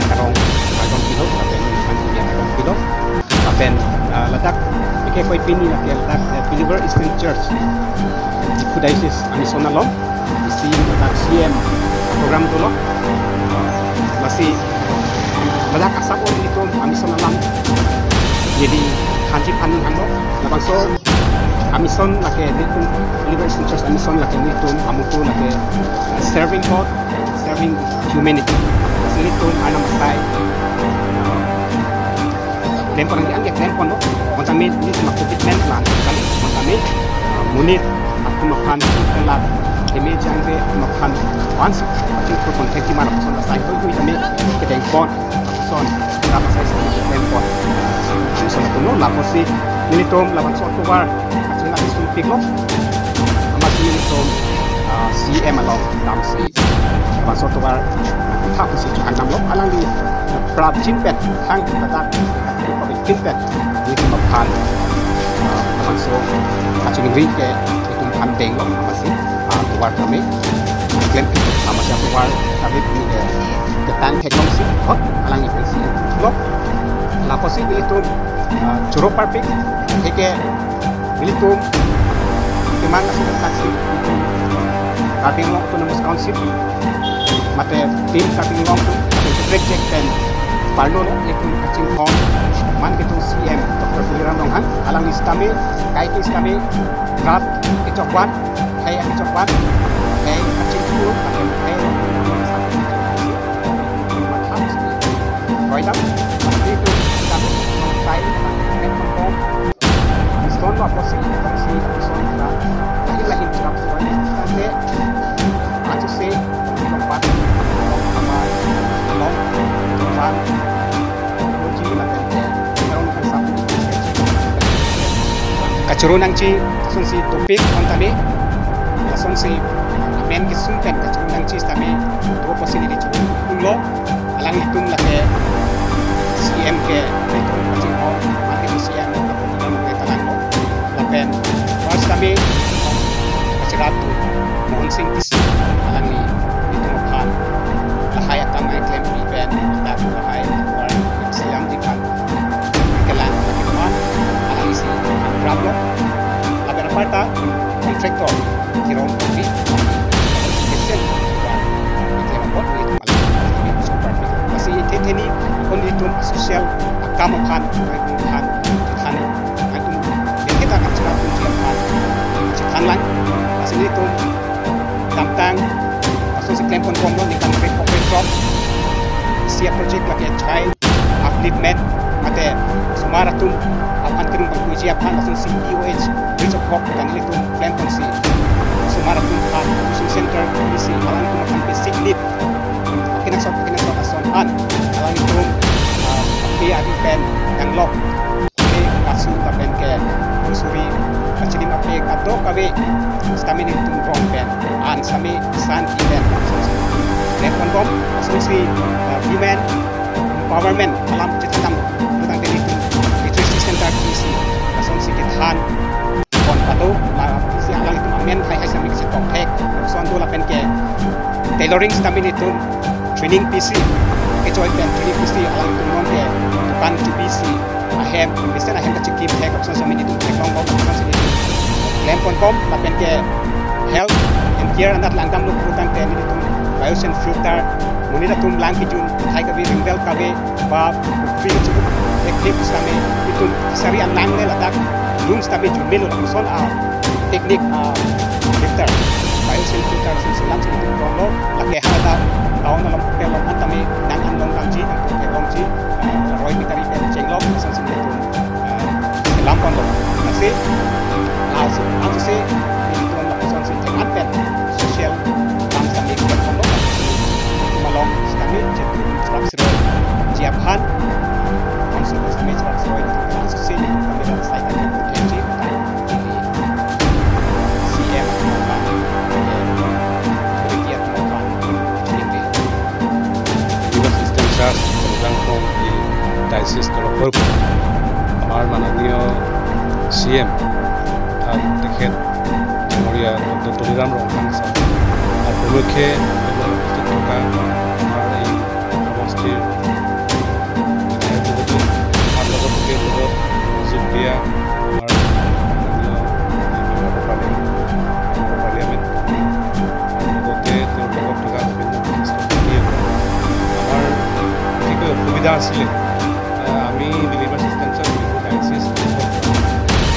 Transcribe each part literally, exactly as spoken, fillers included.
Karong, karong pilo, lapen Nangkangpi karong pilo, lapen, ah, ladak, ike koi pini lake ladak, eh, Believer Eastern Church Diphu Diocese a-mission along isi ladak C M program dolo. Lasi ladak asap on ilitum a-mission alam jadi hanji paning hanglo. Labangso a-mission lake ilitum Believer Eastern Church a-mission lake ilitum amutu lake, eh, serving God, serving humanity. Lasi ilitum anam asai, eh, klem pon nangji an ke klem ponlo. Bonta me ilitum a-commitment la-an kali. Bonta me, uh, monit atum aphan, kelak keme jangre atum aphan, once atum aphan thengti mar ason asai hoihui tame kedeng pon, ason rap asai sami kedeng pon. Ason atum lo, lapusi nelitum labangso atovar kachingla isun piklo. Amatsi nelitum, uh, C M along damsi labangso atovar thak pusi chehang damlo. Alangli prapjin pen hang ladak pin pen nelitum aphan, ah, labangso kachingri ke nelitum aphan denglo, amatsi, ah, atovar tame klem pik, amatsi atovar tame pini ke ketang theklongsi hot alangli pensi lo. Lapusi nelitum, ah, choro parpik, ike nelitum kemang aso saksi nelitum Karbi Anglong Autonomous Council mate Team Karbi Anglong atum, atum project pen parlolo, nelitum kachinghon man kedo C M Doctor Tuliram Ronghang, alangli sitame, kaike sitame, rat kechokvan, hei kechokvan, hei kachingthur, lapen hei roidam, nelitum sitame, kai, mission lo apotsi, apotsi, mission la, lahir lahir cherap suai, tangte, ansi se, along pat, along kamar, along, tuan, uji, lapen ke, along kan sapu, kachoro nangji, asonsi topik, kontane, asonsi, amen kesung pen, kachoro nangji, sitame, dua apotsi neli choro, lo, alanglitum lake C M ke nelitum kachinghon, mate C M ke talanglo. Lapen first kami kachirat Mohan Singh Tisso, alangli nelitum aphan lahai akam ai klempi pen, ladak lahai atovar silamji aphan kelang, lapen alangli si aphan praplo. Lapen aparta contractor Kiron Tokbi, special bar, iklem apot nelitum alam, nelitum super, lasi ithetheni akon nelitum social akam aphan, nelitum aphan, chethan, nelitum, nelitum akan cheratumji aphan chethan lang, lasi nelitum damtang, asonsi klem ponbomlo, ningkan krep pokre krop, isi a-project lake chai upliftment, mate osomar atum aphan kedung pangkuji aphan, asonsi P O H, Bridge of Hope, kani nelitum klem ponsi, osomar atum aphan, tuition center, isi, alanglitum aphan basic need, akenangsot, akenangsot ason an, alanglitum, ah, api adi pen, nanglok, ape kasu lapen ke, kusuri, kachilim ape kadokave, sitame nelitum ron pen, an sitame san pen, asonsi klem ponbom, asonsi, ah, women empowerment alam chethan dam, tangte nelitum literacy center P C, asonsi kethan pon pado, la P C alanglitum amen hai hai sitame kachetokthek, ason do lapen ke tailoring sitame nelitum training P C, kechoi pen training P C, alanglitum non ke dukan chubi si, ahem, mesen ahem kachikimthek, lapuson sitame nelitum theklonglo, lapuson si nelitum klem ponbom, lapen ke health and care anat langdamlo pulotangte nelitum biosand filter, monit atum lang kejun, athai kave, ringvel kave, ba pukhri kejun, thekthe sitame, nelitum fishery an langle ladak, lung sitame junmelo, lapuson a-technique, a-filter, biosand filter, lason selam si nelitum donglo, lake haladak, town along, hotel along, an tame, nang an longdamji, nangtum theklongji, ah, roi pitari pen chenglok, lason si nelitum, ah, selam ponlo. Lasi, laso, laso si, nelitum lapuson si thek-an pen, social, akam sitame klem ponlo, nelitum along sitame, chetu, cherap seroiji aphan, council sitame cherap seroiji aphan, laso si, nelitum kami dalam sai tanggal proteksi, tang, neli, C M aphan, authority aphan, chuning dei. Believer Eastern Church, Kongklang Kong, এই ডায়চিছ তৰফৰ পৰা আমাৰ মাননীয় C M অৰ্থাৎ তেখেত ডাঙৰীয়া ডক্টৰ তুলিৰাম ৰংহাং ছাৰ আৰু প্ৰমুখ্যে উপস্থিত থকা আমাৰ এই আছিলে। আহ, আমি ডেলিভাৰী চিষ্টেমছত বহুত আই চি এছ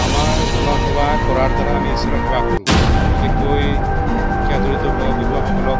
আমাৰ জনসেৱা কৰাৰ দ্বাৰা আমি ঈশ্বৰক সেৱা কৰোঁ। বিশেষকৈ সেয়া জড়িত হোৱা বিধৱাসকলক